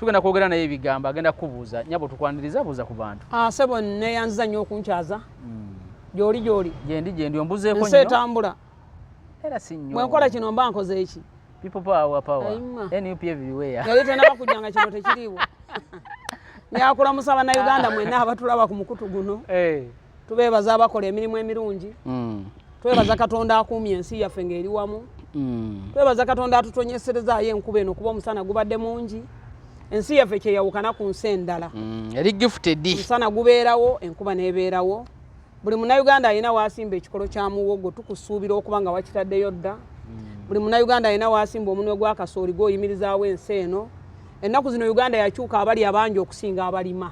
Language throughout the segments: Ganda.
Tugenda kwogera naye ebigambo, agenda kukubuuza. Nyabo, tukwaniriza, buuza ku bantu. Ah, sebo, neyanziza nnyo okunkyaza. Gyoli gyoli? Gyendi, gyendi, ombuzeeko Ensi nnyo. etambula? Era si nnyo. Bwenkola kino mba nkoze eki? People power, power. Ayima. NUP everywhere. Yali tenaba kujja nga kino tekiriiwo. Nyakulamusa Bannayuganda mwenna abatulaba ku mukutu guno. Tubeebaza abakola emirimu emirungi. Twebaza Katonda akuumye ensi yaffe ng'eri wamu. Twebaza Katonda atutonyeserezaayo enkuba eno, kuba omusana gubadde mungi. Ensi yaffe kyeyawukana ku nsi endala. Eri gifted. Omusana gubeerawo, enkuba n'ebeerawo. Buli Munnayuganda alina waasimba ekikolo kya muwogo, tukusuubira okuba nga wakitaddeyo dda. Buli Munnayuganda alina waasimba omunwe gwa kasooli, gw'oyimirizaawo ensi eno. Ennaku zino Uganda yakyuka, abali abangi okusinga abalima.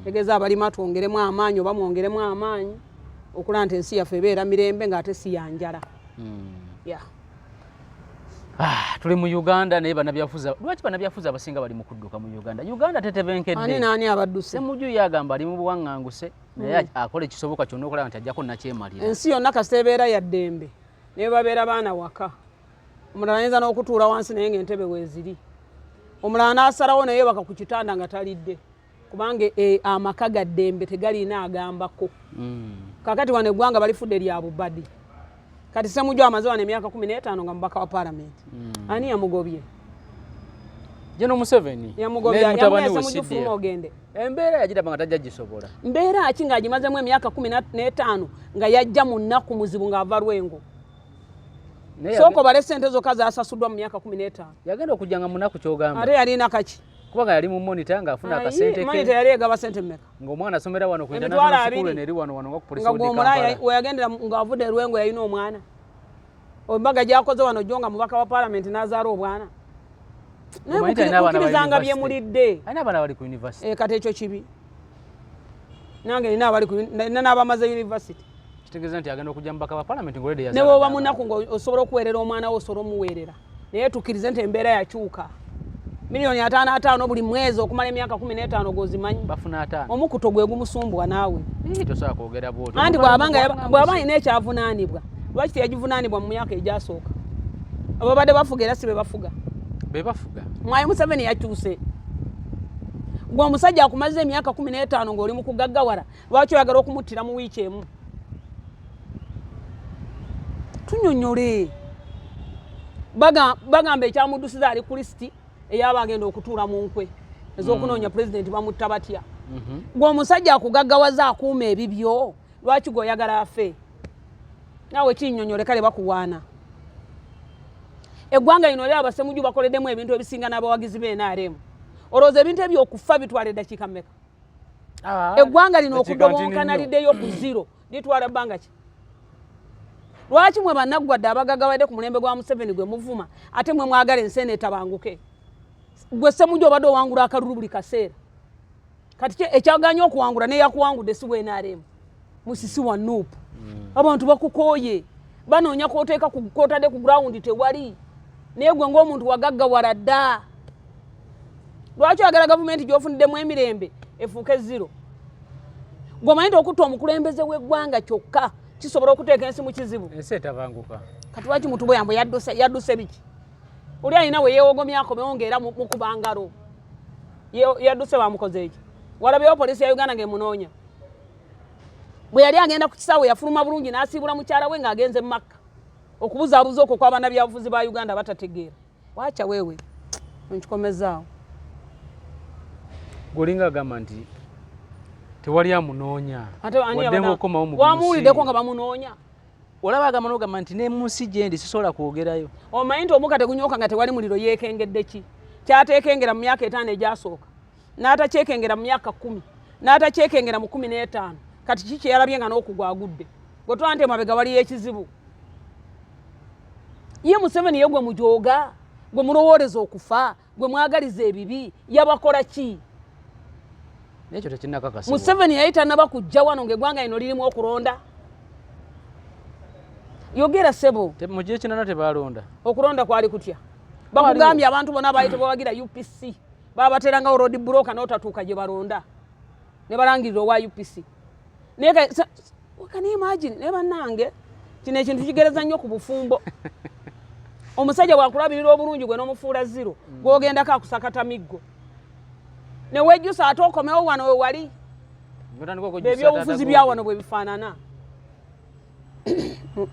Tegeeza abalima twongeremu amaanyi oba mwongeremu amaanyi okulaba nti ensi yaffe ebeera mirembe ng'ate si ya njala. Yeah. Ah, tuli mu Uganda, naye bannabyafuzi, lwaki bannabyafuzi abasinga bali mu kudduka mu Uganda? Uganda Ani tetebenkedde. Naani abadduse? Semuju yagamba ali mu buwaŋŋanguse, naye akola ekisoboka kyonna okulaba nti ajjako nakyemalira. Ensi yonna kasita ebeera ya ddembe, naye babeera baana waka. Omulala ayinza n'okutuula wansi naye ng'entebe weeziri. Omulala n'asalawo naye baka ku kitanda nga talidde, kubanga amaka ga ddembe, tegaliina agambako. Kakati wano eggwanga balifudde lya bubadi. Kati Semuju amaze wano emyaka 15 nga mubaka wa paalamenti. Ani yamugobye? General Museveni. Yamugobye? Ne mutabani we. Semuju, CDF. fuluma ogende. Embeera yagiraba nga tajja gisobola. Mbeera ki ng'agimazemu emyaka 15, nga yajja mu nnaku muzibu ng'ava Lwengo? Naye Sooka obale sente zokka zasasuddwa mu myaka 15. Yagenda okujja nga munaku, kyogamba? Ate yalina kaki? Kubanga yali mu Monitor ng'afuna akasente Monitor ke. yali egaba sente mmeka? Ng'omwana asomera wano ku Emitwalo international school 20. eno eri wano wano nga ku police Nga wodi gweomulaya Kampala. weyagendera ng'avudde e Lwengo, yalina omwana. Embaga gyakoze wano jjo nga mubaka wa paalamenti n'azaala obwana. Naye Omanyi nti alina abaana bali mukkirizanga university. bye mulidde. Alina abaana bali ku university. Eh, kati ekyo kibi? Nange nina abali nina n'abamaze university. Kitegeeza nti agenda okujja mubaka wa parliament ng'olwedde Ne yazaala bwoba dda munaku abaana. ng'osobola okuweerera omwana wo, osobola omuweerera, naye tukkirize nti embeera yakyuka. Miliyoni 55 buli mwezi okumala emyaka 15, gwozimanyi? Bafuna 50. Omukuto gwe gumusumbwa naawe. Ii, tosobola kwogera bw'otyo. Anti Omuntu ali mu bw'aba alina ekyavunaanibwa, lwaki teyagivunaanibwa mu myaka egyasooka? Ababadde bafuga era si be bafuga? Be bafuga. Mwayi Museveni yakyuse. Gwe omusajja akumaze emyaka 15 ng'oli mu kugaggawala, lwaki oyagala okumuttira mu wiiki emu? Tunyonyole. Bagamba ekyamuddusiza ali ku lisiti eyaba agenda okutuula mu nkwe ez'okunoonya pulezidenti, bamutta batya? Gwe omusajja akugaggawaza, akuuma ebibyo, lwaki gwe oyagala afe? Naawe kinyonyole. Kale bakuwaana eggwanga lino oli abasemuju bakoleddemu ebintu ebisinga n'abawagizi b'NRM. Olowooza ebintu ebyokufa bitwala eddakiika mmeka? Ah, Eggwanga lino dakiika ntini okudobonkana nnyo. liddeyo ku zero litwala bbanga ki? Lwaki mwe bannaggwadde abagaggawadde ku mulembe gwa Museveni gwe muvuma, ate mwe mwagala ensi eno etabanguke? Gwe Semuju obadde owangula akalulu buli kaseera. Kati ki ekyaganya okuwangula neyakuwangudde si bwNRM, musisi wa NUP? Abantu bakukooye, banoonya koteeka kotadde ku ground, tewali. Naye gwe ng'omuntu wagaggawala dda, lwaki oyagala gavumenti gy'ofuniddemu emirembe efuuke zero? Gweomanyi nti okutta omukulembeze w'eggwanga kyokka kisobola okuteeka ensi mu kizibu? Ensi etabanguka. Kati lwaki mutuboyambo yadduse? Yadduse biki? Oli alina we yeewogomyako nga era mukuba ngalo. Yadduse bamukoze eki? Walabyewo poliisi ya Uganda ng'emunoonya? Bwe yali agenda ku kisaawe yafuluma bulungi n'asiibula mukyala we ng'agenze mu Makka. Okubuzaabuza okwo kw'abannabyabufuzi ba Uganda batategeera. Wacha wewe, nkikomezaawo. Gweolinga agamba nti tewali amunoonya. Ate ani Wadde ng'okomawo mu wamuwuliddeko nsi. nga bamunoonya? Olaba agamba n'ogamba nti ne mu nsi gye ndi sisobola kwogerayo. Omanyi nti omuka tegunyooka nga tewali muliro? Yeekengedde ki kyateekengera mu myaka 5 egyasooka, n'atakyekengera mu myaka 10, n'atakyekengera mu 15? Kati ki kyeyalabye nga n'okugwa agudde? Gwe twala nti emabega waliyo ekizibu. Ye Museveni ye gwe mujooga, gwe mulowooleza okufa, gwe mwagaliza ebibi, yabakola ki? Nekyo tekinnakakasibwa. Museveni yali tanaba kujja wano ng'eggwanga lino lirimu okulonda. Yogera, ssebo. Mu gyekinana tebalonda. Okulonda kwali kutya? Bakugambye abantu bonna baali tebawagira UPC, babaterangawo road block n'otatuuka gye balonda, ne balangirira owa UPC. Naye can you imagine? Naye bannange, kino ekintu kigereza nnyo ku bufumbo. Omusajja bwakulabirira obulungi, gwe n'omufuula zero, gw'ogendako akusakata miggo. Newejjusa ate okomewo wano we wali. Otandika okwejjusa. Ebyobufuzi bya wano bwe bifaanana.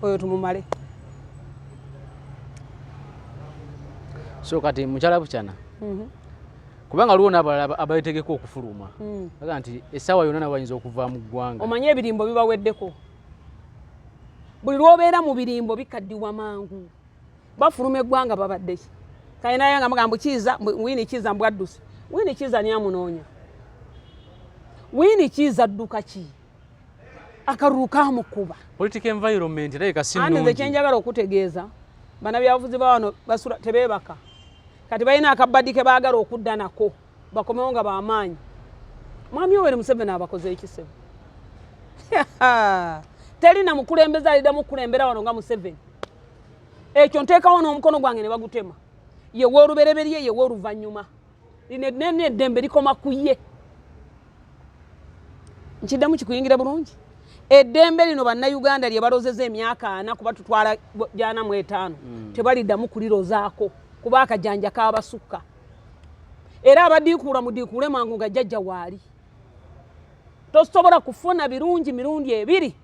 Oyo tumumale. So kati mukyala Buchana, kubanga waliwo n'abalala abategeka okufuluma, baga nti essaawa yonna nabo bayinza okuva mu ggwanga. Omanye ebirimbo bibaweddeko. Buli lw'obeera mu birimbo bikaddiwa mangu. Bafuluma eggwanga babadde ki? Kalinayo nga mugamba Kiiza, Winnie Kiiza mbwadduse. Winnie Kiiza ni amunoonya. Winnie Kiiza adduka ki? Akalulu kamukuba. Political environment erabika si Anti nze nnungi. kyenjagala okutegeeza, bannabyabufuzi ba wano basula tebeebaka. Kati balina akabadi ke baagala okudda nako bakomewo nga bamaanyi. Mwami Yoweri Museveni abakoze ekisebo. Teri na mukulembeze aliddamu kukulembera wano nga Museveni. Ekyo nteekawo n'omukono gwange ne bagutema. Ye w'olubereberye, ye w'oluvannyuma. Lino ennene eddembe likoma ku ye. Nkiddamu kikuyingira bulungi. Eddembe lino bannayuganda lye balozeza emyaka 40 kuba tutwala 45, tebaliddamu kulirozaako kuba akajanja kaabasukka. Era abadiikuula mudiikuule mangu nga jjajja waali. Tosobola kufuna birungi mirundi ebiri.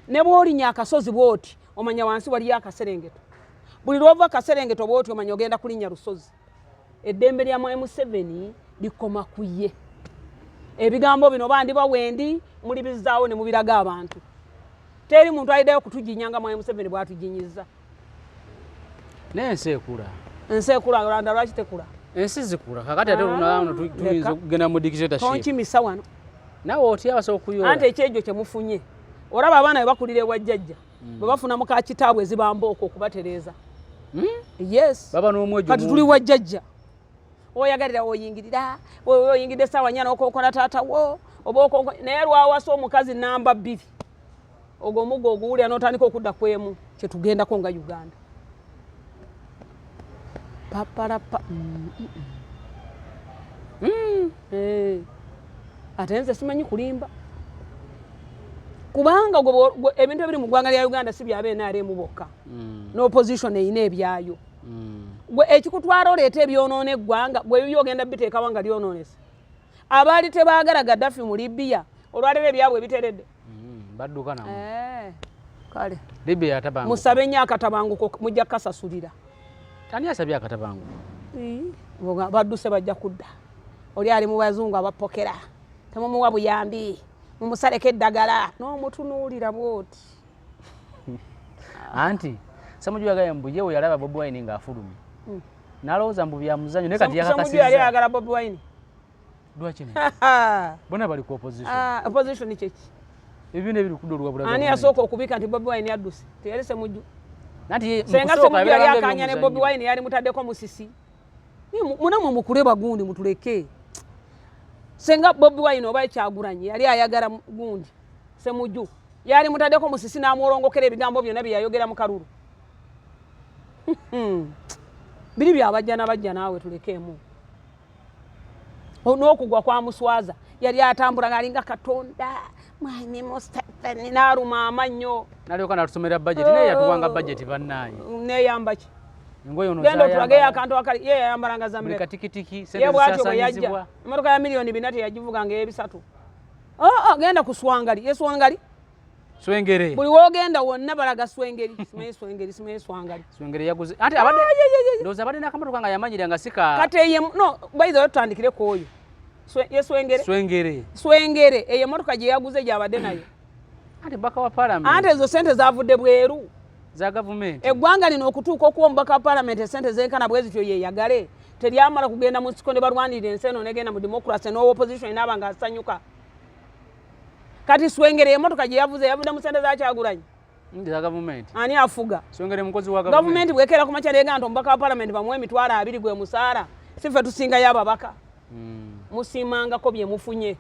Ne bw'olinya akasozi bw'oti omanya wansi waliyo akaserengeto. Buli lw'ova akaserengeto bw'oti omanya ogenda kulinnya lusozi. Eddembe lya Mwami Museveni likoma ku ye. Ebigambo bino bandiba wendi mulibizzaawo ne mubiraga abantu. Teri muntu aliddayo kutujinya nga Mwami Museveni bw'atujinyiza. Naye ensi ekula. Ensi ekula, Rwanda lwaki tekula? Ensi zikula. Kakati ate olunalano tuyinza okugenda mu dictatorship. Tonkimisa wano. Naawe otya abasobola okuyoola? Anti ekyejjo kye mufunye. Olaba abaana bwe bakulira ewa jjajja, bwe bafuna muka kitaabwe ezibamba okwo okubatereeza. Yes. Baba n'omwejo Kati tuli mungi. wa jjajja. Oyagalira oyingirira, oyingidde essaawa 4 n'okonkona taata wo, oba okonko, naye lwawasa omukazi namba 2. Ogwo omuggo oguwulira n'otandika okudda ku emu, kye tugendako nga Uganda. Papalapa. Ate nze simanyi kulimba. Kubanga ebintu ebiri mu ggwanga lya Uganda si bya NRM bokka. N'opposition erina ebyayo. Gwe ekikutwala oleeta ebyonoona eggwanga, gwe ebibyo ogenda biteekawo nga lyonoonese. Abaali tebaagala Gaddafi mu Libya, olwaleero ebyabwe biteredde. Badduka nabo. Kale. Libya yatabanguka. Musabe nnyo akatabanguko, mujja kukasasulira. Ani asabye akatabanguko? Badduse bajja kudda. Oli ali mu bazungu abapokera. Temumuwa buyambi, mumusaleko eddagala, n'omutunuulira bw'oti. Anti Ssemujju yagambye mbu ye we yalaba Bobi Wine ng'afulumye. N'alowooza mbu bya muzannyo, naye kati Ssemujju yali yakakasizza. ayagala Bobi Wine. Lwaki ne? Bonna bali ku opposition. Opposition kye ki? Ebibiina ebiri ku ludda olwa Ani yasooka okubika nti Bobi Wine yadduse? Teyali Ssemujju. Anti ye mu Senga kusooka Ssemujju yali yabeeranga akanya ne Bobi eby'omuzannyo. Wine yali mutaddeko musisi. Naye munamwe mukule bagundi mutuleke. Senga Bobi Wine oba Kyagulanyi yali ayagala gundi Ssemujju. Yali mutaddeko musisi n'amwolongokera ebigambo byonna bye yayogera mu kalulu. Biri byabajja n'abajja naawe tulekeemu. N'okugwa kwamuswaza. Yali atambula ng'alinga Katonda. Mwami Museveni n'aluma amannyo. N'alyoka n'atusomera budget, naye yatuwanga budget bannaaye. Neeyamba ki? Engoye ono Genda otulage zayambala. akantu akali, ye yayambalanga za Buli mmeka. katikitiki, sente Ye bw'atyo bwe yajja. zisaasanyizibwa. Emmotoka ya miliyoni 4 teyagivuga ng'ey'ebisatu. Genda ku Swangali. Ye Swangali? Swengere. Buli w'ogenda wonna balaga Swengeri. Simanyi Swengeri, simanyi Swangali. Swengere yaguze. Anti abadde ndowooza abadde n'akamotoka nga yamanyira nga si ka Kati eye, no, by the way, tutandikire ku oyo. Ye Swengere? Swengere. Swengere, eyo emmotoka gye yaguze gy'abadde nayo. Anti mbaka wa parliament. Anti ezo ssente zaavudde bweru. Za gavumenti. Eggwanga lino okutuuka okuwa omubaka wa parliament essente zenkana bwe zityo yeeyagale. Teryamala kugenda mu nsiko ne balwanirira ensi eno n'egenda mu democracy n'owa opposition n'aba ng'asanyuka. Kati Swengere emmotoka gye yavuze yavudde mu ssente za Kyagulanyi. Za gavumenti. Ani afuga? Swengere mukozi wa gavumenti. Gavumenti bw'ekeera ku makya n'egamba nti omubaka wa parliament bamuwe emitwalo 20 gwe musaala, si ffe tusingayo ababaka. Musiimangako bye mufunye.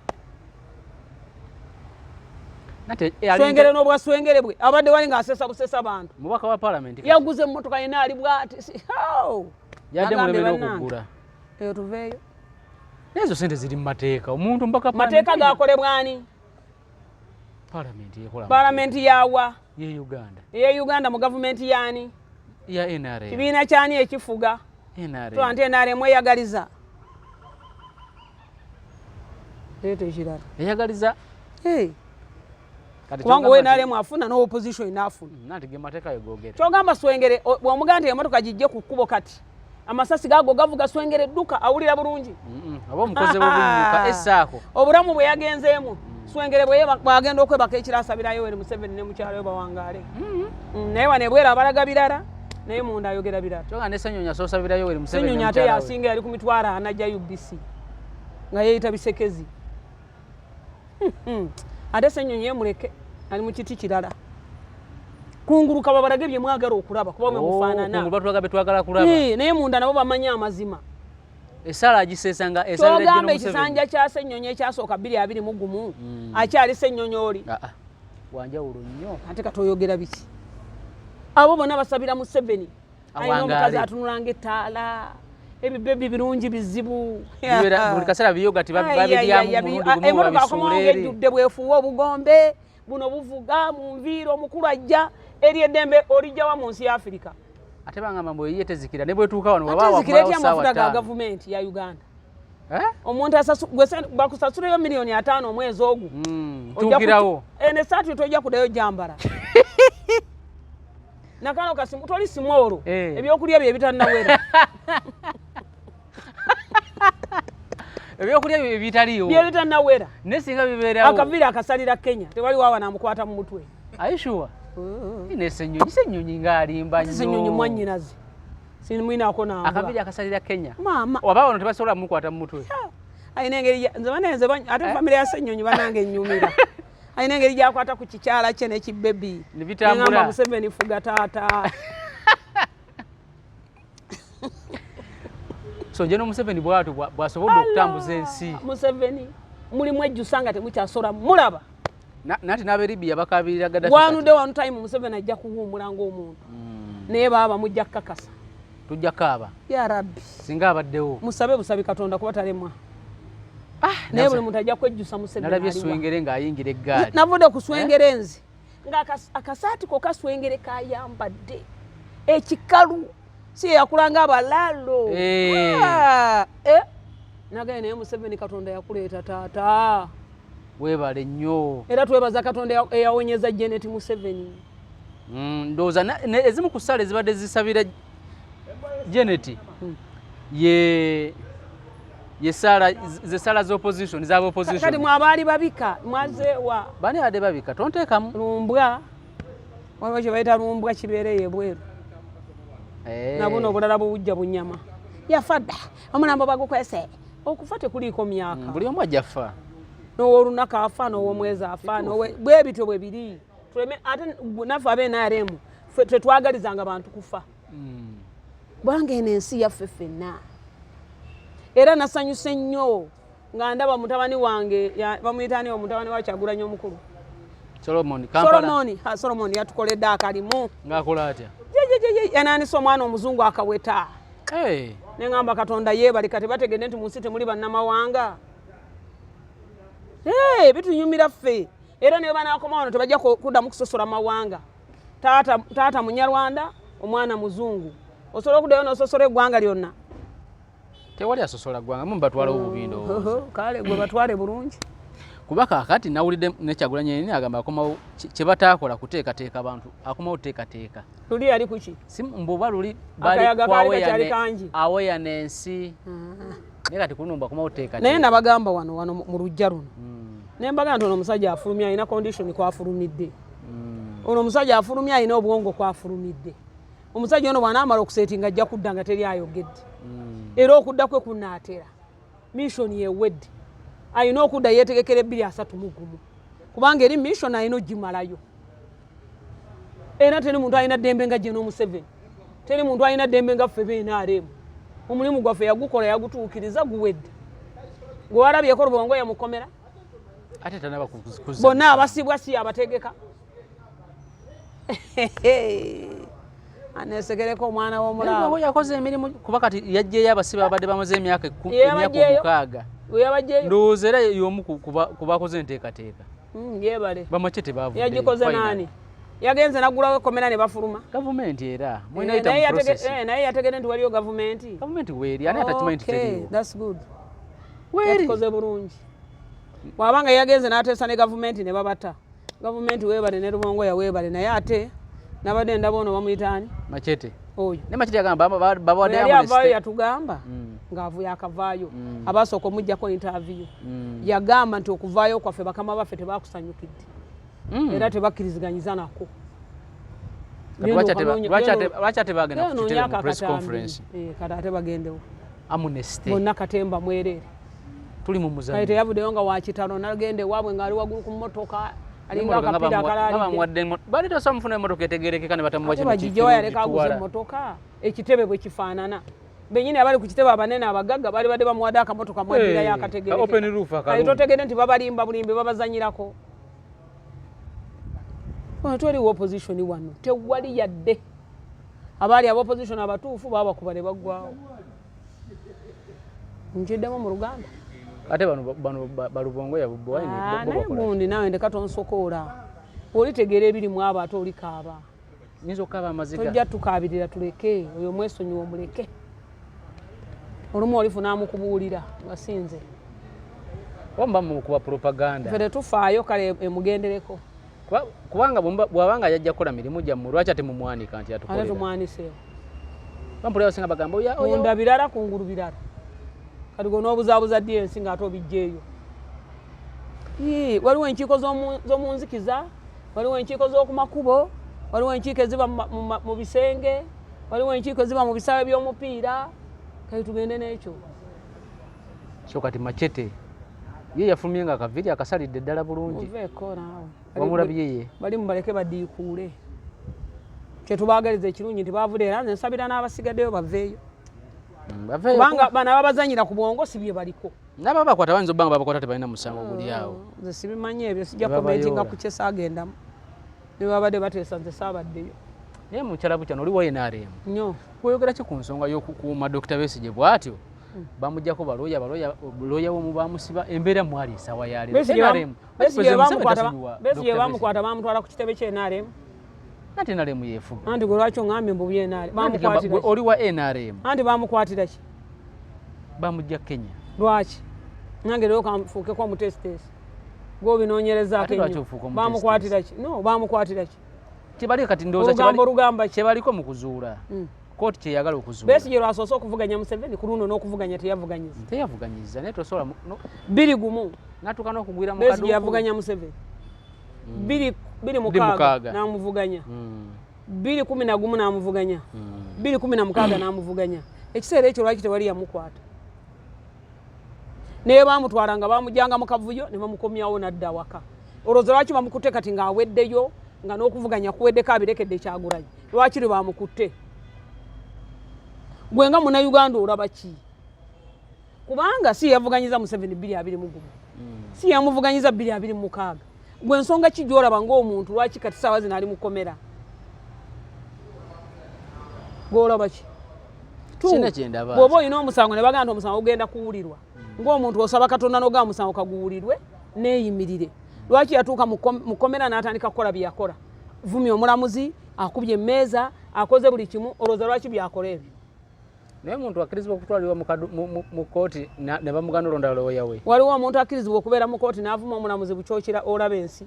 Nate, Swengere n'obwa Swengere bwe abadde wali ng'asesa busesa bantu. Mubaka wa parliament kati. Yaguze emmotoka yenna ali bw'ati. How? Yadde Agambye muleme bannange. n'okugula. Eyo tuveeyo. Naye ezo ssente ziri mu mateeka. Omuntu mbaka Mateeka parliament gakolebwa ani? Parliament yekola. Parliament yawa? Ye Uganda. Ye Uganda mu gavumenti y'ani? Ya NRM. Kibiina ky'ani ekifuga? NRM. Tuba nti NRM eyagaliza. Leeta ekirala. Eyagaliza. Hey. Kati Kubanga kyogamba owe nti- NRM afuna n'opposition inaafuna. Nanti ge mateeka yo googera. Kyogamba Swengere bw'omugamba nti emotoka gijje ku kkubo kati amasasi gaago gavuga, Swengere dduka, awulira bulungi. Oba omukozi w'obunnyuka essaako. Obulamu bwe yagenzeemu Swengere bw'agenda okwebaka ekiro asabira Yoweri Museveni ne mukyala we bawangaale. Naye wano ebweru abalaga birala, naye munda ayogera birala. Kyonga ne Ssenyonyi asoosabira Yoweri Museveni ne Ssenyonyi ate mukyala we. yasinga, yali ku 400 ajja UBC nga yeeyita bisekezi. Ate Ssenyonyi yemuleke, ali mu kiti kirala. Kunguluka babalage bye mwagala okulaba kuba mwe Oh, mufaanana. kungulu batulaga bye twagala kulaba. Naye munda nabo bamanyi amazima. Essaala agiseesa nga esabira Kyogamba General Museveni. ekisanja kya Ssenyonyi ekyasooka 2021, akyali Ssenyonyi oli? Ah, ah. Wanjawulo nnyo. Ate katoyogera biki? Abo bonna basabira Museveni. Alina Awangaale. omukazi atunula ng'ettaala, ebibebi birungi bizibu. Bibeera buli kaseera biyogati Ai, ai, babiryamu ai, ai, mulundi gumu emotoka babisuula akomawo eri. ng'ejjudde bwefuuwa obugombe buno buvuga mu nviiri, omukulu ajja eri eddembe olijjawa mu nsi ya Afirika? Ate bangamba mbu eyiye tezikira ne bwetuuka wano Ate waba zikira wakumalawo etya ssaawa amafuta ga 5. gavumenti ya Uganda? Eh? Omuntu bakusasuleyo 5 miliyoni omwezi ogwo. Ojja Tuukirawo. Eno esaati tojja kuddayo gyambala nakano kasimu toli simu olwo. Ebyokulya bye bitannawera. Ebyokulya bye bitaliiwo. Bye bitannawera. Naye singa bibeerawo. Akaviiri akasalira Kenya, tewaliwo awa namukwata mu mutwe. Are you sure? Ne Ssenyonyi, Ssenyonyi ng'alimba nnyo. Ssenyonyi mwannyinaze, simwinaako nambwa. Akaviiri akasalira Kenya. Maama. Oba wano tebasobola mukwata mu mutwe. Alina engeri nze banaye nze ate Eh? famire ya Ssenyonyi banange ennyumira. Alina engeri gyakwata ku kikyala kye n'ekibebi. Ne bitambula. Neŋŋamba Museveni fuga taata. So General Museveni bw'atyo bw'asobodde okutambuza ensi. Museveni mulimu ejjusa nga temukyasola mulaba. Nati n'ab'e Libya bakaabirira Gaddafi. Wanudde wanu time Museveni ajja kuwummula ng'omuntu, naye baaba mujja kukakasa. Tujja kaaba. Ya Rabbi. Singa abaddewo. Musabe busabi Katonda kuba talemwa, naye buli muntu ajja kwejjusa Museveni Nalabye aliwa. Swengere ng'ayingira eggaali. Navudde ku Swengere nze nga akasaati ko kaswengere kayambadde ekikalu si yeyakulanga abalaalo. Ah, eh. Nagaye naye Museveni, Katonda yakuleeta taata. Weebale nnyo. Era twebaza Katonda eyawonyeza Janet Museveni. Ndowooza ezimu ku ssaala ezibadde zisabira Janet ye ye ssaala ze ssaala z'opposition z'aba Kati opposition. mwabaali babika mwazeewa? Bani abadde babika? Tonteekamu. Lumbwa, waliwo kye bayita lumbwa kibeereyo ebweru. Nabuno obulala buwujja bunyama, yafa dda, omulambo bagukwese. Okufa tekuliiko myaka. Buli omu ajja ffa. N'owolunaku afa, n'owomwezi afa, bwe bityo bwe biri. Tuleme ate naffe abe NRM ffe tetwagalizanga bantu kufa, kubanga eno ensi yaffe ffenna. Era nasanyuse nnyo nga ndaba mutabani wange bamuyita ani, omutabani wa Kyagulanyi omukulu? Solomon Kampala. Solomoni. Ha, Solomoni yatukoledde akalimu. Ng'akola atya? Jejejeje, yananisa omwana omuzungu akaweta. Neŋŋamba Katonda yeebalika, tebategedde nti mu nsi temuli bannamawanga. Hey, bitunyumira ffe. Era ne banaakoma wano tebajja kuddamu kusosola mawanga. Taata, taata Munyarwanda, omwana muzungu, osobola okuddayo n'ososola eggwanga lyonna? Tewali asosola ggwanga, mu batwalawo bubi ndowooza. Kale gwe batwale bulungi. Kuba kaakati nawulidde ne Kyagulanyi yennyini agamba akomawo kye bataakola kuteekateeka bantu, akomawo teekateeka. Luli yali kuki? Si mbuba luli Akayaga kaali kakyali kangi. Awareness, naye kati kuno mbu akomawo teekateeka. Naye nabagamba wano wano mu luggya luno, ne mbagamba nti ono omusajja afulumya alina condition kwafulumidde. Ono omusajja afulumya alina obwongo kwafulumidde. Omusajja ono bw'anaamala okuseetinga ajja kudda nga teri ayogedde. Era okudda kwe kunaatera, mission ewedde. Alina okudda yeetegekera 2031, kubanga eri mission alina ogimalayo. Era teri muntu alina ddembe nga General Museveni, teri muntu alina ddembe nga ffe be NRM. Omulimu gwaffe yagukola, yagutuukiriza, guwedde. Gwe walabyeko Rubongoya yamukomera? Ate tanaba kuzza. Bonna abasibwa si abategeka. Anesegereko omwana w'omulaawo. Naye yakoze emirimu, kuba kati yajjeyo abasibe abadde bamaze emyaka Ye emyaka yabajjeyo. 6. Weyabajjeyo. Ndowooza era y'omu ku bakoze enteekateeka. Yeebale. Bamake tebavuddeyo. Yagikoze. Finally. Naani yagenze naggulawo ekkomera ne bafuluma? Gavumenti era mulina Eh, yita naye mu process. naye yategedde nti waliyo gavumenti. Gavumenti weeri, ani atakimanyi nti Okay, teriiwo? that's good. Weeri. Yatukoze bulungi. Bw'abanga yagenze n'ateesa ne gavumenti ne babata, gavumenti weebale ne Lubongoya weebale, naye ate nabadde ndaba ono bamuyita ani? Machete. Oyo. Ne Machete yagamba babawadde yali amnesty. Avaayo yatugamba ng'avuyo akavaayo, abasooka omuggyako interview, yagamba nti okuvaayo kwaffe bakama baffe tebakusanyukidde era tebakkiriziganyiza nako. Lwaki ate bagenda ku kitebe mu press conference? Kati ate bagendewo. Amnesty. Bonna katemba mwereere. Tuli mu Kale muzannyo. teyavuddeyo nga wakitalo, nagenda ewaabwe ng'ali waggulu ku mmotoka, alinga akapiira akalaalidde. Bali tosobola mufuna emmotoka etegerekeka ne batamuwa Ate kino bagijjewa yaleka aguze gitwala. emmotoka, ekitebe bwe kifaanana. Bennyini abali ku kitebe abanene abagagga baali badde bamuwadde akamotoka mwaddirayo akategerekeka. Open roof akalungi. Kale totegedde nti babalimba bulimbi, babazanyirako. Wano tewaliwo opposition, wano tewali yadde. Abaali aba opposition abatuufu babakuba ne baggwawo. Nkiddemu mu Luganda. Ate bano balubongoya bwine Ah, bo naye bakola. Gundi naawe ndeka tonsokoola, olitegeera ebirimu abo ate olikaaba. Nyinza okukaaba amaziga. Tojja tukaabirira, tuleke oyo omwesonyiwa omuleke. Olumu olifuna amukubuulira nga sinze. Oba muba mukuba propaganda. Ffe tetufaayo, kale emugendereko. Kubanga bw'abanga yajja kukola mirimu gyammwe, lwaki ate mumwanika nti Ate atukolera? tumwaniseewo. Bampulira abasinga bagamba oya oya. Munda birala, kungulu birala. Kati gwe n'obuzaabuza ddi ensi ng'ate obijja eyo? Ii, waliwo enkiiko z'omu nzikiza, waliwo enkiiko z'oku makubo, waliwo enkiiko eziba mu bisenge, waliwo enkiiko eziba mu bisaawe by'omupiira. Kale tugende n'ekyo. So kati Machete ye yafulumye nga akaviiri akasalidde ddala bulungi. Muveeko naawe. Wamulabye ye? Bali mubaleke badiikuule. Kyetubaagaliza ekirungi nti baavudde, era nze nsabira n'abasigaddeyo baveeyo. Baveeyo. Kubanga bano ababazanyira ku bwongo si bye baliko. N'ababakwata bayinza obba nga babakwata tebalina musango guli awo. Nze sibimanyi ebyo, sijja Ne babayoola. commentinga ku kye saagendamu. Ne babadde bateesa nze saabaddeyo. Naye mukyala Bukyano oli wa NRM. Nnyo. Kweyogera ki ku nsonga y'okukuuma Dokita Besigye bw'atyo? Bamuggyako balooya, balooya, looya w'omu bamusiba, embeera mwali essaawa ya leero. Besigye NRM, Besigye President Museveni bamukwata tasonyiwa Besigye Dr. bamukwata bamutwala ku kitebe ky'N R M. Anti NRM yeefuga. Anti gwe lwaki oŋŋambye mbu bye NRM? Anti gamba Bamukwatira gwe ki? oli wa NRM. Anti bamukwatira ki? Bamugja Kenya. Lwaki? Nange leero kanfuukeko omutesiteesi. Gwe obinoonyerezaako Ate lwaki ennyo. ofuuka omutesiteesi? Bamukwatira ki? No, bamukwatira ki? Kyebaliko kati ndowooza Olugambo lugamba ki? Kyebaliko mu kuzuula. Kkooti kyeyagala okuzuula. Besigye lwasoose okuvuganya Museveni ku luno n'okuvuganya teyavuganyiza. Teyavuganyiza, naye tosobola no. 2-1. N'atuuka n'okugwira mu Besigye kaduukulu. yavuganya Museveni. Bbiri, bbiri Bbiri mukaaga mukaaga. n'amuvuganya. 2011 n'amuvuganya. 2016 n'amuvuganya. Ekiseera ekyo lwaki tewali yamukwata? Naye baamutwala nga bamujjanga mu kavuyo ne bamukomyawo n'adda awaka. Olowooza lwaki bamukutte kati ng'aweddeyo, nga n'okuvuganya kuweddeko abirekedde Kyagulanyi? Lwaki lwe bamukutte? Gwe nga Munnayuganda olaba ki? Kubanga si yavuganyiza Museveni 2021. Si yamuvuganyiza 2026. Gwe ensonga ki gy'olaba ng'omuntu lwaki kati ssaawa zino ali mu kkomera? Gw'olaba ki? Sirina kye ndaba. Bw'oba olina omusango ne bagamba nti omusango gugenda kuwulirwa, ng'omuntu osaba Katonda n'ogamba omusango kaguwulirwe neeyimirire. Lwaki yatuuka mu kkomera n'atandika kukola bye yakola? Vumya omulamuzi, akubye emmeeza, akoze buli kimu, olowooza lwaki byakola ebyo? Naye omuntu akkirizibwa okutwalibwa mu kkooti ne bamugana olonda looya we? Waliwo omuntu akkirizibwa okubeera mu kkooti n'avuma omulamuzi bukyokira olaba ensi?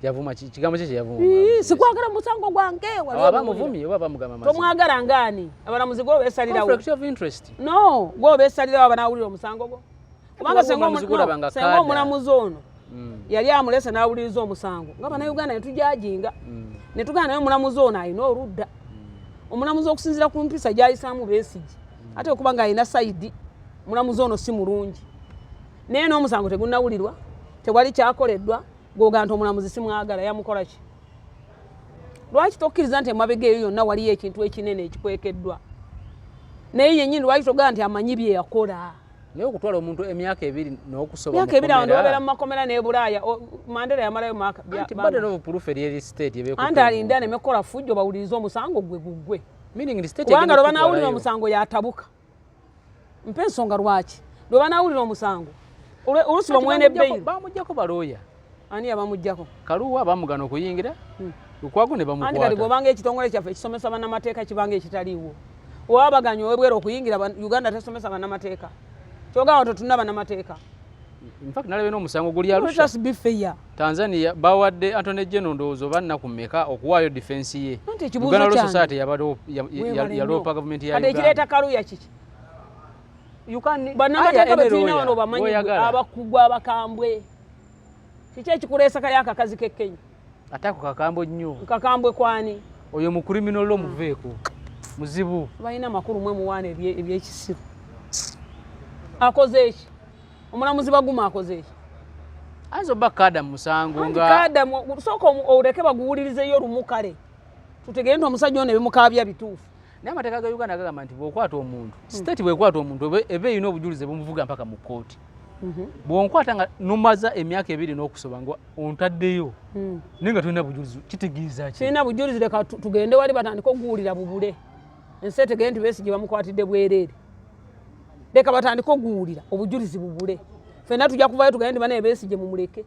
Yavuma ki? Kigambo ki kye yavuma Ii, omulamuzi? sikwagala musango gwange, waliwo Aba omuwulira. muvumye oba bamugamba mazima? Tomwagala ngaani? Abalamuzi gwe obeesalirawo. Conflict of interest. No, gwe obeesalirawo abanaawulira omusango gwo. Kubanga Waliwo senga omulamuzi gw'olaba nga senga kaada. omulamuzi ono yali amulese n'awuliriza omusango nga Bannayuganda ne tujajinga. Ne tugamba naye omulamuzi ono alina oludda. Omulamuzi okusinziira ku mpisa gy'ayisaamu Besigye, ate okuba ng'alina sayidi, omulamuzi ono si mulungi. Naye n'omusango tegunnawulirwa, tewali kyakoleddwa, gw'ogamba nti omulamuzi simwagala, yamukola ki? Lwaki tokkiriza nti emabega eyo yonna waliyo ekintu ekinene ekikwekeddwa? Naye yennyini lwaki togamba nti amanyi bye yakola? Naye okutwala omuntu emyaka ebiri n'okusoba Emyaka mu ebiri abantu kkomera. babeera mu makomera n'e Bulaaya. Mandela yamalayo mwaka bya- Anti banga. burden of proof eri eri state ebeekutte Anti alinda omuntu. aleme kukola ffujjo bawulirize omusango gwe guggwe. Meaning the state Kubanga egenda lwe banaawulira okukutwalayo. omusango yatabuka. Mpa ensonga lwaki? Lwe banaawulira omusango, oluusi Anti bamuwe ne bail. bamuggyako balooya. Ani yabamuggyako? Kaluwa bamugana okuyingira, Lukwago ne Anti kati bamukwata. bw'obanga ekitongole kyaffe ekisomesa bannamateeka kibanga ekitaliiwo. Oba baganya ow'ebweru okuyingira, Uganda tesomesa bannamateeka. Ky'ogamba tetulina bannamateeka. In fact, nalabye n'omusango guli Arusha. Let us be fair. Tanzania bawadde Attorney General ndowooza oba nnaku mmeka okuwaayo defense ye. Anti ekibuuzo Uganda Law kyange. Society Weebale yaloopa nnyo. gavumenti ya Kati Uganda. ekireeta Kaluya kiki? You can Bannamateeka hire be any tulina lawyer wano bamanyi gw'oyagala. abakugu abakambwe. Kiki ekikuleesa kali akakazi k'e Kenya? Ate ako kakambwe nnyo. Kakambwe kwani? Oyo mu criminal law muveeko. Muzibu. Balina amakulu mwe muwaana ebyekisiru. Akoze eki? Omulamuzi Baguma akoze eki? Ayinza obba kaada mu musango Anti nga kaada sooka oleke baguwulirizeyo lumu kale. Tutegere nti omusajja ono ebimukaabya bituufu. Naye amateeka ga Uganda gagamba nti bw'okwata omuntu, state bw'ekwata omuntu eba erina obujulizi bumuvuga mpaka mu kkooti. Bw'onkwata nga nomaza emyaka 2 n'okusoba nga ontaddeyo, naye nga tolina bujulizi, kitegeeza ki? Sirina bujulizi, leka tugende wali batandike okuguwulira bubule. Ensi etegere nti Besigye bamukwatidde bwereere. Leka batandike okuguwulira obujulizi bubule. Ffenna tujja kuvayo tugende nti banaye Besigye mumuleke.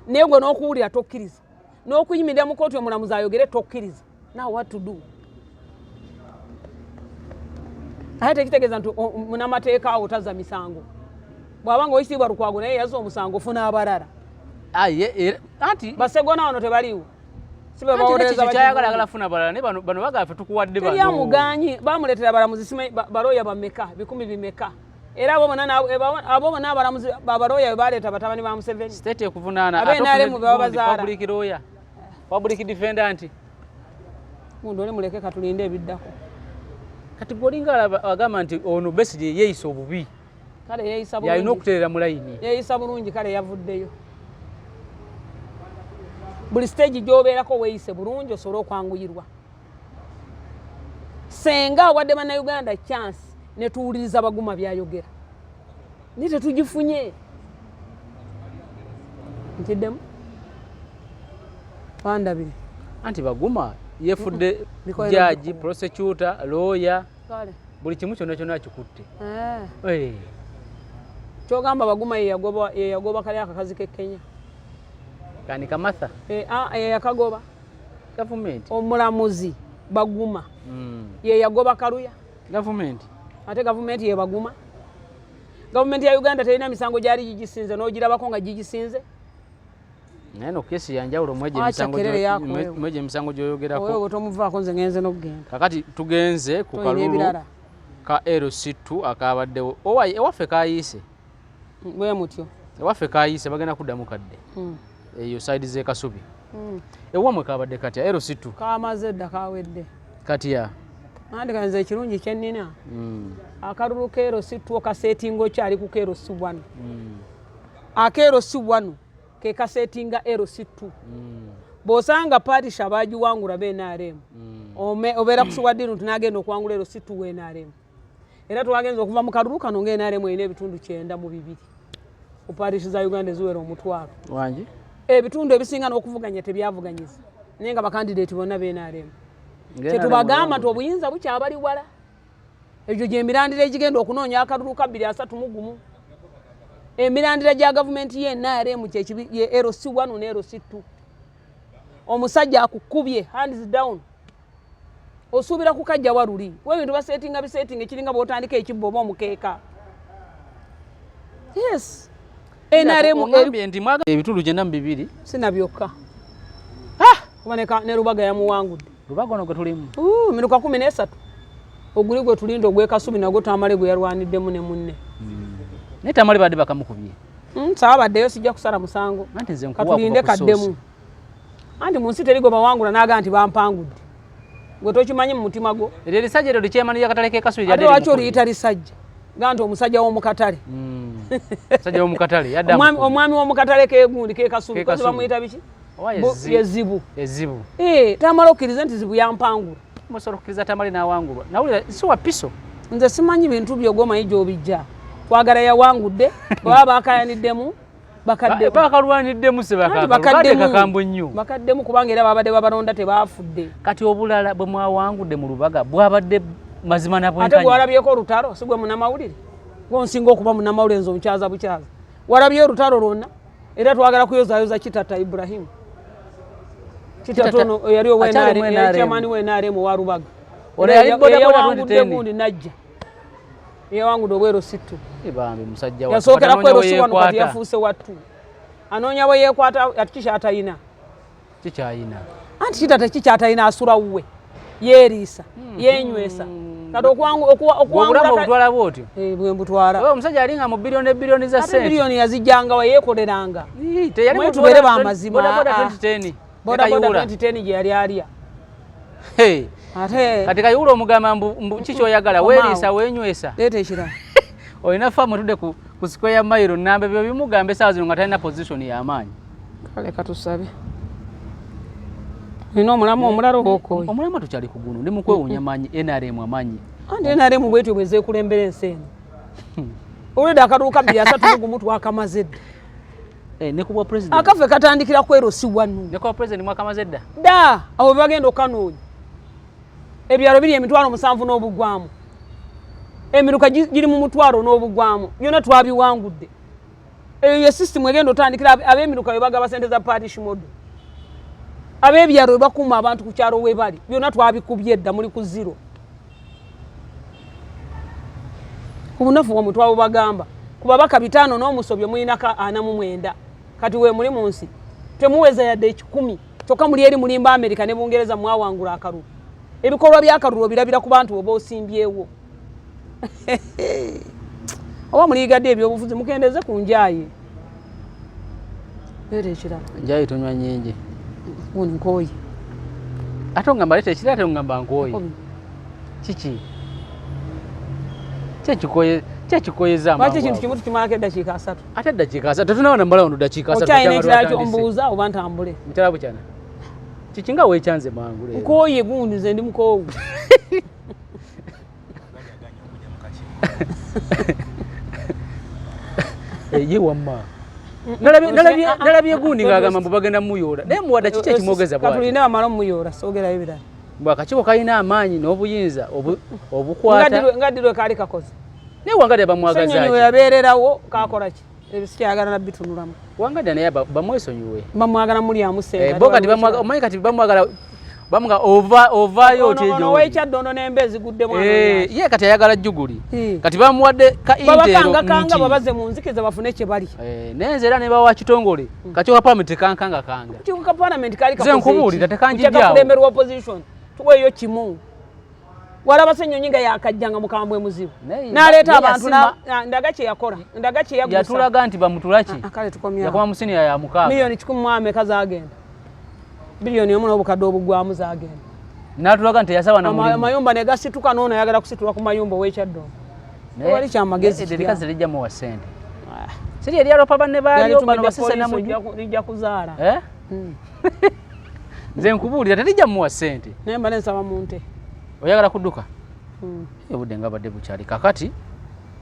Naye gwe n'okuwulira tokkiriza. N'okuyimirira mu kkooti omulamuzi ayogere tokkiriza. Now what to do? Ate tekitegeeza nti munnamateeka awo tazza misango. Bw'aba nga Oweekitiibwa Lukwago naye yazza omusango, ofuna abalala. Anti Basegona wano tebaliiwo. Si be Anti bawolereza ekyo bakivuga. kyayagala, ayagala funa balala, naye bano bagala ffe tukuwadde Teri bano. amugaanyi, bamuleetera abalamuzi simanyi balooya bameka, 1000 bimeka. Era abo bonna abo bonna abalamuzi abalooya be baleeta batabani ba Museveni. State ekuvunaana, Abe ate NRM ofune be babazaala. Public lawyer, public defender nti. Gundi oli muleke katulinde ebiddako. Kati gw'olinga agamba nti ono Besigye yeeyisa obubi. Kale yeeyisa Yalina bulungi. okutereera mu layini. Yeeyisa bulungi, kale yavuddeyo. Buli stage gy'obeerako weeyise bulungi osobole okwanguyirwa. Senga awadde bannayuganda chance ne tuwuliriza Baguma by'ayogera. Naye tetugifunye. Nkiddemu? Bandabire. Anti Baguma yeefudde Bikolera judge, prosecutor, lawyer, Kale. buli kimu kyonna kyonna akikutte. Kyogamba Baguma ye yagoba kali akakazi k'e Kenya. Kani Kamatha? Ye yakagoba. Gavumenti. Omulamuzi Baguma. Ye yagoba Kaluya. Gavumenti. Ate gavumenti ye Baguma. Gavumenti ya Uganda terina misango gyali gigisinze, n'ogirabako nga gigisinze. Naye no kesi ya njawulo Acha kelele yako wewe. mweje emisango gy'oyogerako. Wewe tomuvaako nze ngenze n'okugenda. Kakati tugenze ku Toyina kalulu ebirala. ka LC2 akabaddewo. Owaye ewaffe kayiise. Bwe mutyo. Ewaffe kayiise bagenda kuddamu kadde. Eyo side z'e Kasubi. Ewammwe kabadde katya LC2? Kamaze dda kawedde. Katya? Anti nze ekirungi kye nnina. Akalulu ka LC2 okaseetinga okyali ku ka LC1. Aka LC1 ke kaseetinga LC2. Bw'osanga parish abagiwangula ba NRM. Obeera kusiwa ddiiru nti n'agenda okuwangula LC2 wa NRM. Era twagenze okuva mu kalulu kano nga NRM erina ebitundu 92 ku parish za Uganda eziwera 10,000. Wangi? Ebitundu ebisinga n'okuvuganya tebyavuganyiza. Naye nga bakandideeti bonna ba NRM. Ng'e Kyetubagamba NRM nti obuyinza bukyabali wala. Egyo gy'emirandira egigenda okunoonya akalulu ka bbiri asatu mu gumu. Emirandira gya gavumenti ye NRM kyekibi ye LC1 ne LC2. Omusajja akukubye hands down. Osuubira kukajja wa luli. Kuba ebintu basetinga bisetinga ekiringa bw'otandika ekibbo oba omukeeka. Yes. NRM Ongambye nti mwagala ebitundu 92. Sina byokka. Kuba ne Lubaga yamuwangudde. Lubaga ono gwe tulimu. Emiruka 13. Oguli gwe tulinda ogw'e Kasubi nagwo Tamale gwe yalwaniddemu ne munne. Naye Tamale badde bakamukubye. Saabaddeyo sijja kusala musango. Anti nze nkuwa Katulinde kuva ku kaddemu. source. Anti mu nsi teri gwe bawangula n'agamba nti bampangudde. Gwe tokimanyi mu mutima gwo. Eryo erisajja eryo likyemanyi akatale k'e Kasubi Ate lyadde lwaki limukubye. oliyita lisajja? Ga nti omusajja w'omu katale. Omusajja w'omu katale, yadde amukubye. Omwami w'omu katale k'egundi k'e Kasubi, K'e kozi Kasubi. bamuyita biki? Owa ye Ye Zibu. Ye Zibu. Tamale okkirize nti Zibu yampangula. Musobola okukkiriza Tamale n'awangulwa. Nawulira si wa piso. Nze simanyi bintu byo gw'omanyi gy'obijja. Kwagala yawangudde, baba bakaayaniddemu, bakaddemu. Bakalwaniddemu se Anti bakaddemu. bakaddemu. Kakambwe nnyo. Bakaddemu kubanga era babadde babalonda tebaafudde. Kati obulala bwe mwawangudde mu Lubaga bwabadde mazima na Ate bwenkanya. gw'olabyeko olutalo, si gwe munnamawulire? Gw'onsinga okuba munnamawulire nze onkyaza bukyaza. Walabye olutalo lwonna? Era twagala kuyozaayoza Kitatta Ibrahim. Kitatta Kitatta ono yali owa akyali NRM, mu yali NRM. chairman wa NRM owa Lubaga. Ono Era yali boda boda yawangudde 2010. gundi n'ajja. Yawangudde obweru sittu. Bambi musajja wa Yasookera anoonya kwero we si wano, kati yeekwata. yafuuse wattu, anoonya we yeekwata. Ati kikyatayina. Kikyayina. Anti kitata kikyatalina, asula wuwe, yeeriisa, yenywesa. Kati Obulamu okuwangula obutwala bwotyo? Eh, bwe mbutwala. Oba omusajja alinga mu biliyoni ebiliyoni za Ate sente. biliyoni yazijjangawa? Yeekoleranga. Ii, teyali Mwe mu tubeere b'amazima, bodaboda ah. 2010. Bodaboda Ne Kayihura. 2010 gye yali alya. Hey, Ate kati Kayihura omugamba mbu kiki oyagala? Komaawo. Weeriisa, wenywesa. Leeta ekirala. Olina faamu etudde ku square mile namba. Ebyo bimugamba essaawa zino nga talina position y'amaanyi. Kale katusabe. Olina omulamu omulala oba okooye? Omulamu tukyali ku guno, ndi mukwewuunya maanyi NRM amanyi. Anti NRM bwetyo bwezeekulembera ensi eno. Olwedde akaduuka 2031 twakamaze dda. Eh, ne ku bwa president. Akaffe katandikira ku LC 1. Ne ku bwa president mwakamaze dda. Dda abo bebagenda okanoonya. Ebyalo biri 70,000 n'obugwamu, emiruka giri mu 1,000 n'obugwamu, byonna twabiwangudde. Eyo ye system egenda otandikira ab'emiruka bwe bagaba sente za parish model, ab'ebyalo bwe bakuuma abantu ku kyalo we bali. Byonna twabikubye dda, muli ku zero. Ku bunafu bwamwe twabubagamba. Ku babaka 500 n'omusobyo mulinako 49. Kati we muli mu nsi temuweza yadde 100, kyokka muli eri mulimba Amerika ne Bungereza mwawangula akalulu. Ebikolwa by'akalulu obirabira ku bantu oba osimbyewo oba muliyigadde ebyobufuzi. Mukendeze ku njaye. Leeta ekirala. Njayi tonywa nyingi. Gundi nkooye. Ate ongamba leeta ekirala, ate ongamba nkooye. Kiki kyekikoye kyekikoyeza? Lwaki ekintu kimu tukimalako eddakiika 30? Ate eddakiika 30 tetunawa namala wano ddakiika 30. Okyalina ekirala twatandise. kyombuuza oba ntambule? Mukyala bukyana, kiki nga weekyanze mangu leero? Nkooye gundi, nze ndi mukoowu. Gali aganye okujja mu kakiiko. Eh, ye wamma nalabye gundi ng'agamba mbu bagenda muyoola, naye muwadda kiki ekimwogeza bw'atyo? Katulinde bamale omuyoola, soogerayo birala. Mbw akakiiko kalina amaanyi n'obuyinza obukwata. Nga ddi lwe kaali kakoze? Naye Wangadya Ssenyonyi we bamwagazaaki? yabeererawo kakola ki? Ebyo sikyayagala nabitunulamu. Wangadya naye bamwesonyiwe. Bamwagala mulyamu sente. Eh, bo kati omanyi kati bamwagala bamuga ova ovaayo otya Ono gy'oli. ow'ekyaddondo n'emba eziguddemu. Eh, ye kati ayagala juguli. Eh. Kati bamuwadde ka intero Babakangakanga nti babaze mu nzikiza bafune kye bali. Eh, naye nze era ne bawa kitongole kakiiko ka palamenti tekankangakanga. Kiiko ka parliament kaali Nze nkubuulira, tekanjijjaawo. Kakulemberwa opposition, tuweeyo kimu. Walaba Ssenyonyi nga yakajjanga mukambwe muzibu n'aleeta Naye abantu yasima. Ndaga kye yakola, ndaga kye yagusa. Yatulaga nti bamutulaki. Ah, kale tukomyawo. Yakoma mu siniya ya 6. Miliyoni 100 mu ameka zagenda, 1 billion n'obukadde obugwamu zagenda. N'atulaga nti yasaba na mulimu. Amayumba ne gasituka, n'ono ayagala kusitula ku mayumba ow'ekyaddondo. Tewali kyamagezi Naye kiri erikazi lijja muwa ssente, siri eryalopa banne baalyo bano basise namuju. Lijja kuzaala. Eh? Nze nkubuulira, terijja muwa ssente. Naye mbale nsaba munte. Oyagala kudduka? Obudde nga badde bukyali. Kakati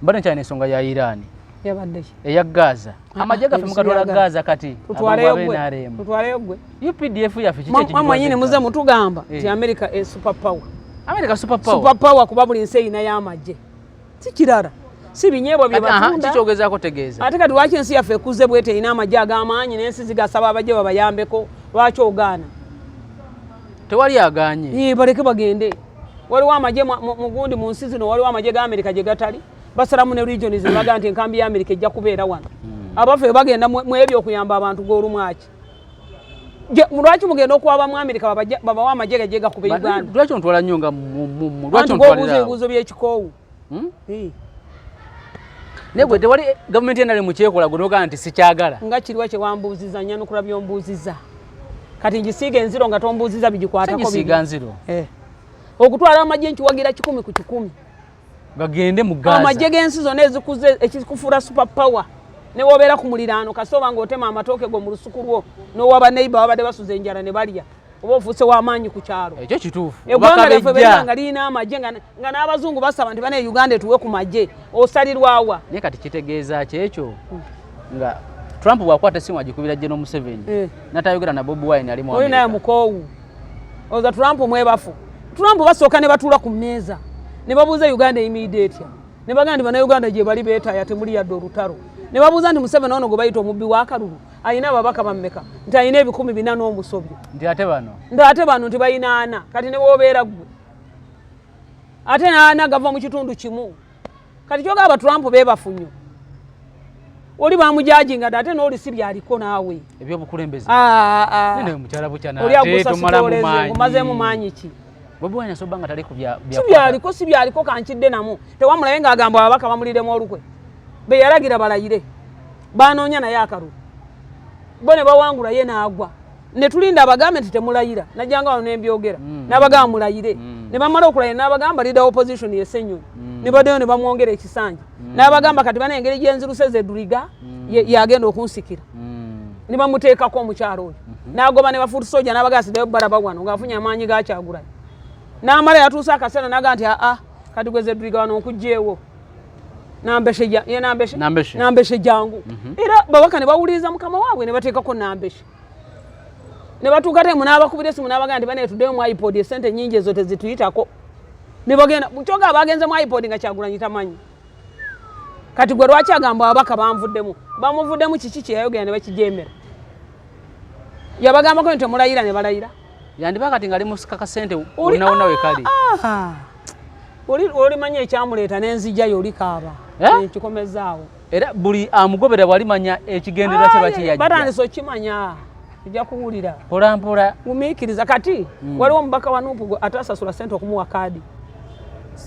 mbadde nkyalina ensonga ya Iraani. Yabadde ki? Eya Gaza. Ah, Amagye gaffe ebyo mugatwala sibyagala. Gaza kati. Tutwaleyo abantu gwe. aba NRM. Tutwaleyo gwe. UPDF yaffe kiki ekigitwaza Mwenyini muze Gaza? mutugamba Eh. nti America e super power. America super power. Super power kuba buli nsi erinayo amagye, si kirala, si binyeebwa bye Kati, aha, batunda. kikyogezaako tegeeza. Ate kati lwaki ensi yaffe ekuze bwete erina amagye ag'amaanyi n'ensi zigasaba abagye babayambeko? Lwaki ogaana? Tewali aganye. Ee, baleke bagende. Waliwo amagye mu gundi mu nsi zino, waliwo amagye ga Amerika gye gatali. Basalamu ne regions ne bagaa nti enkambi ya Amerika ejja kubeera wano. Abaffe bagenda mu ebyo okuyamba abantu g'olumwaki. Lwaki mugenda okwaba mu Amerika babawe amagye gajje gakuba Uganda? Lwaki ontwala nnyo nga lwaki Anti gwobuuza ontwalira awo? ebibuuzo by'ekikoowu. Hmm? Eh, Naye gwe tewali gavumenti yenale mukyekola gwe nogamba nti sikyagala. Nga kiriwa kye wambuuziza? Nyanukula byombuuziza. Kati ngisiiga enziro nga tombuuziza bigikwatako. Segisiiga nziro. Eh. Okutwala amagye nkiwagira 100%. Gagende mu Gaza. Amagye g'ensi zonna ezikuze ekikufuula super power, ne wobeera ku muliraano, kasooba ng'otema amatooke go mu lusuku lwo n'owa baneiba babadde basuza enjala ne balya, oba ofuuse w'amaanyi ku kyalo. Ekyo kituufu. Eggwanga lyaffe Bakabejja. bweriba nga lirina amagye nga n'abazungu basaba nti bane Uganda etuwe ku magye, osalirwawa? Naye kati kitegeeza ki ekyo nga Trump bw'akwata essimu agikubira General Museveni Eh. natayogera na Bobi Wine ali mu Oyo naye America? mukoowu. Oza Trump mwebafu. Trump basooka ne batuula ku mmeeza ne babuuza Uganda eyimiridde etya, ne bagamba nti bannayuganda gye bali beetaaya, temuli yadde olutalo. Ne babuuza nti Museveni ono gwe bayita omubbi w'akalulu alina ababaka bammeka? Nti alina 400 n'omusobyo. Nti ate bano? Nti ate bano nti balina ana. Kati ne bwobeera ggwe ate n'ana gava mu kitundu kimu. Kati kyogamba Trump bebafunyo oli bamujajinga dda ate n'oli si byaliko naawe. Ebyobukulembeze. Ah, ah. Nene mukyala bukyana Oli ate agusa tomalamu sitooleze, maanyi. ngumazeemu maanyi ki? Bobi Wine asoba nga tali ku bya Si byaliko, si byaliko, kankidde namu. Tewamulabe ng'agamba ababaka bamuliremu olukwe. Be yalagira balayire. Banoonya naye akalulu. Bo ne bawangula ye n'agwa. Ne tulinda abagambe nti temulayira. Najjanga wano ne mbyogera. N'abagamba mulayire. Ne bamala okulayira n'abagamba leader opposition ye Ssenyonyi. Ne baddayo ne bamwongera ekisanja. N'abagamba kati bana engeri gye nziruse ze Duriga yagenda okunsikira. Ne bamuteekako omukyalo oyo. N'agoba ne bafuutu soja n'abagamba siddayo balaba wano ng'afunye amaanyi ga Kyagulanyi. N'amala yatuusa akaseera n'agamba nti aa kati gwe Zedriga wano nkuggyeewo. Nambeshe ye Nambeshe? Nambeshe. Nambeshe jangu. Era babaka ne bawuliriza mukama waabwe ne bateekako Nambeshe. Ne batuuka temu n'abakubira essimu n'abagamba nti bane tuddeyo mu iPod essente nnyingi ezo tezituyitako. Ne bagenda, kyokka abagenze mu iPod nga Kyagulanyi tamanyi. Kati gwe lwaki agamba ababaka banvuddemu? Bamuvuddemu kiki kye yayogera ne bakijeemera? Yabagambako nti temulayira ne balayira. Yandiba kati ng'ali mu kakasente wonna wonna we kali. Olimanya ekyamuleeta n'enzija yo oli kaaba. Eh? Nkikomezaawo. Era buli amugobera bw'alimanya ekigendererwa kye bakiyajja. Batandise okimanya. Ojja kuwulira. Mpola mpola. Gumiikiriza kati waliwo omubaka wa Nuupu gwe atasasula ssente okumuwa kaadi.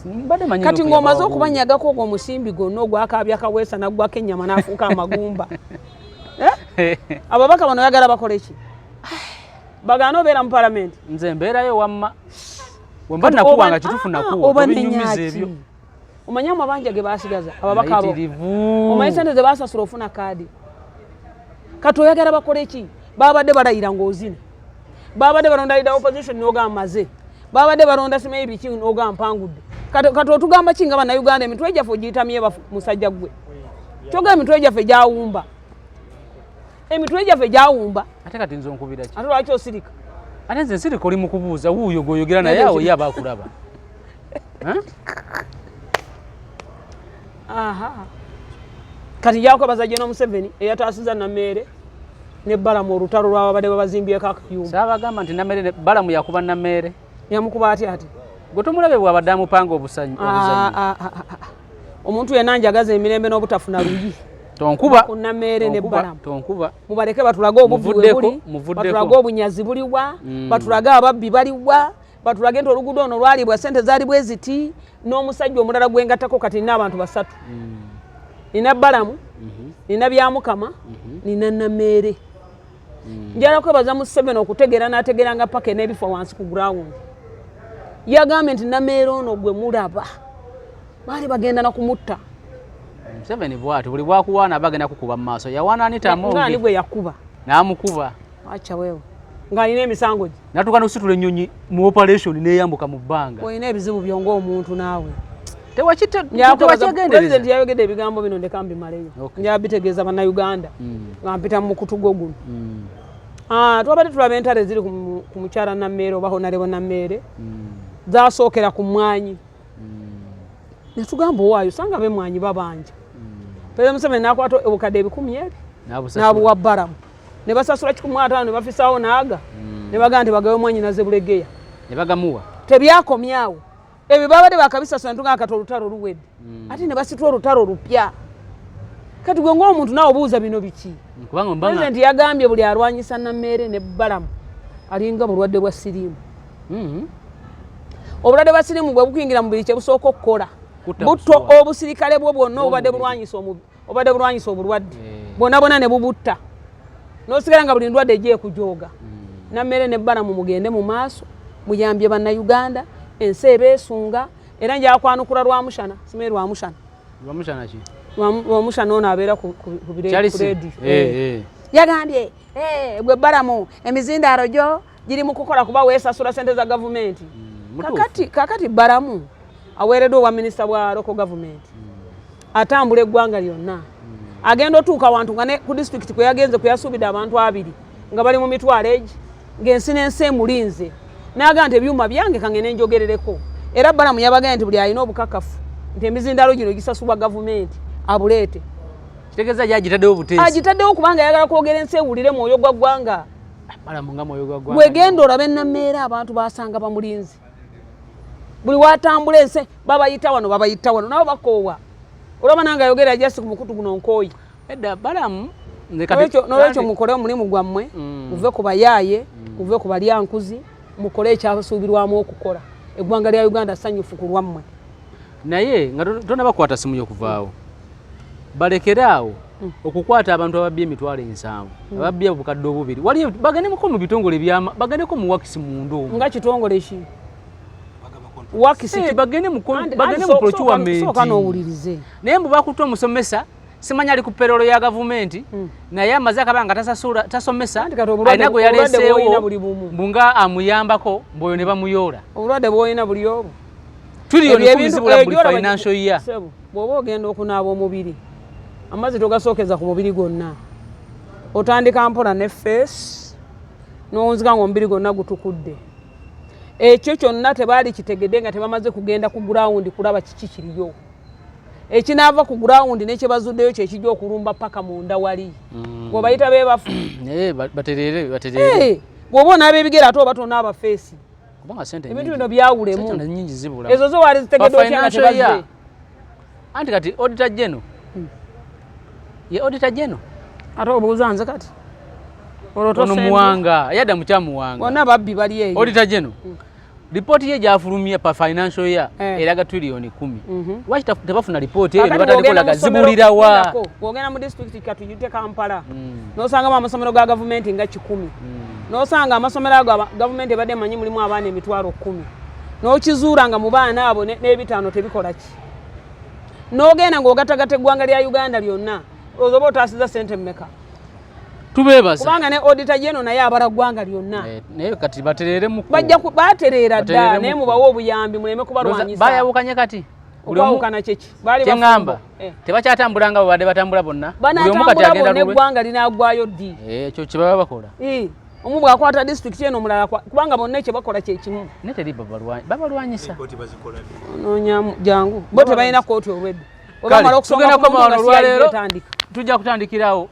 Mbadde manyi Kati Nuupu ng'omaze yabawa okubanyagako ogwo omusimbi gwonna ogwakaabya Kaweesa n'aggwako ennyama n'afuuka amagumba. Ababaka bano oyagala bakole ki? Bagaana obeera mu palamenti? Nze mbeerayo wamma. Wemba Kati nakuwa nga kituufu nakuwa, oba tobinyumiza nenya ki? ebyo. Omanyi amabanja ge baasigaza ababaka abo? Mayitirivu. Omanyi ssente ze baasasula ofuna kaadi? Kati oyagala bakole ki? Babadde balayira ng'ozina. Babadde balonda leader opposition n'ogamba maze. Babadde balonda simanyi biki n'ogamba mpangudde. Kati otugamba ki nga Bannayuganda emitwe gyaffe ogiyitamye bafu musajja ggwe? Kyogamba emitwe gyaffe gyawumba. Emitwe gyaffe gyawumba. Ate kati nze onkubira ki? Ate lwaki osirika? Ate nze nsirika oli mu kubuuza wuuyo gw'oyogera naye awo ye aba akulaba. Aha. Kati nja kwebaza General Museveni eyataasiza Nameere ne Balamu olutalo lw'ababadde babazimbyeko akayumba. Saabagamba nti Nameere ne Balamu yakuba Nameere. Yamukuba atya ate? Gwe tomulabe bw'abadde amupanga obuzannyo. Omuntu yenna njagaza emirembe n'obutafuna luyi. Tonkuba. Ku Nameere ne Tonkuba, Balamu. tonkuba. Mubaleke batulage obubbi we Muvuddeko, buli, muvuddeko. batulage obunyazi buliwa, batulage ababbi baliwa, batulage nti oluguudo ono lwalibwa ssente zaali bwe ziti, n'omusajja omulala gwe ngattako kati nina abantu basatu. Nina Balamu, nina Byamukama, nina Nameere. Njagala kwebaza Museveni okutegeera n'ategeera nga paka n'ebifo wansi ku ground. Yagambye nti Nameere ono gwe mulaba baali bagenda na kumutta. Museveni bw'atyo buli bw'akuwaana aba agenda kukuba mu maaso. Yawaana Anita Among. Ng'ani gwe yakuba? N'amukuba. Acha wewe. Ng'alina emisango gye. N'atuuka n'okusitula ennyonyi mu operation n'eyambuka mu bbanga. Olina ebizibu byo ng'omuntu naawe. Tewakyegendereza. President yayogedde ebigambo bino ndeka mbimaleyo. Njagala bitegeeza Bannayuganda nga mpita mu mukutu gwo guno. Twabadde tulaba entalo eziri ku mukyala Nameere oba Honorable Nameere. Zasookera ku mmwanyi. Ne tugamba owaayo osanga ab'emmwanyi babanja. President Museveni n'akwata obukadde ebikumi ebi n'abuwa Balamu. Ne basasula 150 ne bafisaawo n'aga. Ne bagamba nti bagawe mmwanyi naze Bulegeya. Ne bagamuwa. Tebyakomyawo. Ebyo babadde bakabisasula ne tugamba kati olutalo luwedde. Ate ne basitula olutalo lupya. Kati gwe ng'omuntu naawe obuuza bino biki? Kubanga mbanga President yagambye buli alwanyisa Nameere ne Balamu alinga bulwadde bwa siriimu. Obulwadde bwa siriimu bwe bukuyingira mu mubiri kye busooka okukola. Kutta Butta busuwa. obusirikale bwo bwonna obubadde Bw'omubiri. obadde bulwanyisa obulwadde. Bwonna bwonna ne bubutta. N'osigala nga buli ndwadde ejja ekujooga. Nameere ne Balamu mugende mu maaso, muyambye Bannayuganda, ensi ebeesunga, era nja kwanukula Rwamushana, simanyi Rwamushana. Rwamushana ki? Rwamushana ono abeera Charles? ku reediyo. Yagambye, gwe Balamu, emizindaalo gyo giri mu kukola kuba weesasula ssente za gavumenti. Mutuufu. Kakati Balamu aweereddwa obwa minisita bwa local government. Atambula eggwanga lyonna. Agenda otuuka wantu nga ne ku disitulikiti kwe yagenze kwe yasuubidde abantu abiri nga bali mu mitwalo egi, ng'ensi n'ensi emulinze. N'agamba nti ebyuma byange kangende njogerereko. Era Balamu yabagambye nti buli alina obukakafu nti emizindaalo gino gisasulwa gavumenti abuleete. Kitegeeza ye agitaddewo buteesi. Agitaddewo kubanga ayagala kwogera ensi ewulire mwoyo gwa ggwanga. Balamu nga mwoyo gwa ggwanga. Bwegenda olabe Nameere abantu basanga bamulinze. Buli watambula ensi babayita wano, babayita wano, nabo bakoowa. Olaba nange ayogera just ku mukutu guno nkooyi. Edda Balamu nze kati Nolwekyo mukole omulimu gwammwe, muve ku bayaaye, muve ku balyankuzi, mukole ekyasuubirwamu okukola. Eggwanga lya Uganda ssanyufu ku lwammwe. Naye nga tonabakwata simu yokuvaawo, balekere awo okukwata abantu ababbye 700,000, ababbye 2000. Wali bagendeko mu bitongole byama, bagendeko mu wakisi munda omwo. Nga kitongole ki? Bagaba contract. Wakisi Bagende mu bagende mu procurement. Sooka n'owulirize. Naye mbu bakutte omusomesa, simanyi ali ku payroll ya gavumenti, naye amaze akabanga tasasula, tasomesa, Anti kati obulwadde alina gwe obulwadde yaleeseewo bw'olina buli bumu. mbu nga amuyambako, mbu oyo ne bamuyoola. Obulwadde bw'olina buli obwo. Trillion Ebyo 10 ebintu zibula buli ebyo olaba financial year. Ssebo, bw'oba ogenda okunaaba omubiri, amazzi togasookeza ku mubiri gwonna. Otandika mpola ne face, n'owunzika ng'omubiri gwonna gutukudde. Ekyo kyonna tebaali kitegedde nga tebamaze kugenda ku ground kulaba kiki kiriyo. Ekinaava ku ground ne kye bazuddeyo kye kijja okulumba paka munda wali. Bw'obayita beebafu. Naye batereere, batereere. Bw'oba onaaba ebigere ate oba tonaaba face. Kubanga sente Ebintu nnyingi. bino byawulemu. Sente nnyingi zibula. Ezo zo waali zitegedde Pa otya nga financial year. tebazze? Anti kati auditor general. Ye auditor general. Ate obuuza nze kati. Olwo Ono tosembye. Muwanga, yadda mukyamuwanga. Bonna babbi bali eyo. Auditor general. Ripooti ye gy'afulumya pa financial year eraga trillion 10. Lwaki tebafuna ripooti eyo ne Kakati batandika bw'ogenda olaga mu ssomero zibulira wa? lindako, bw'ogenda mu disitulikiti katuyite Kampala, n'osangamu amasomero ga gavumenti nga 100. N'osanga amasomero ago gavumenti ebadde emanyi mulimu abaana 10,000. N'okizuula nga mu baana abo n'ebitaano tebikola ki. N'ogenda ng'ogatagata eggwanga lya Uganda lyonna, olowooza oba otaasiza ssente mmeka? Tubeebaza. Kubanga ne auditor general naye abala ggwanga lyonna. Naye kati batereere muko. Bajja batereera dda, Batereere naye muko. mubawe obuyambi muleme kubalwanyisa. Bayawukanye kati. Buli omu Okwawukana kye ki? Baali Kye ŋŋamba, bafumbo. Tebakyatambula nga bwe badde batambula bonna. Buli omu kati Banaatambula agenda bonna lulwe. eggwanga linaaggwayo ddi? Ekyo kye baba bakola. Omu bw'akwata disitulikiti eno omulala kubanga bonna kye bakola kye kimu. Naye teri babalwanyisa. Kkooti bazikola ddi? Onoonyamu jangu. Bo tebalina kkooti olwedde. Bwe Kale, bamala okusonga tugenda ku muntu kukoma wano nga CID olwaleero. etandika. Tujja kutandikirawo.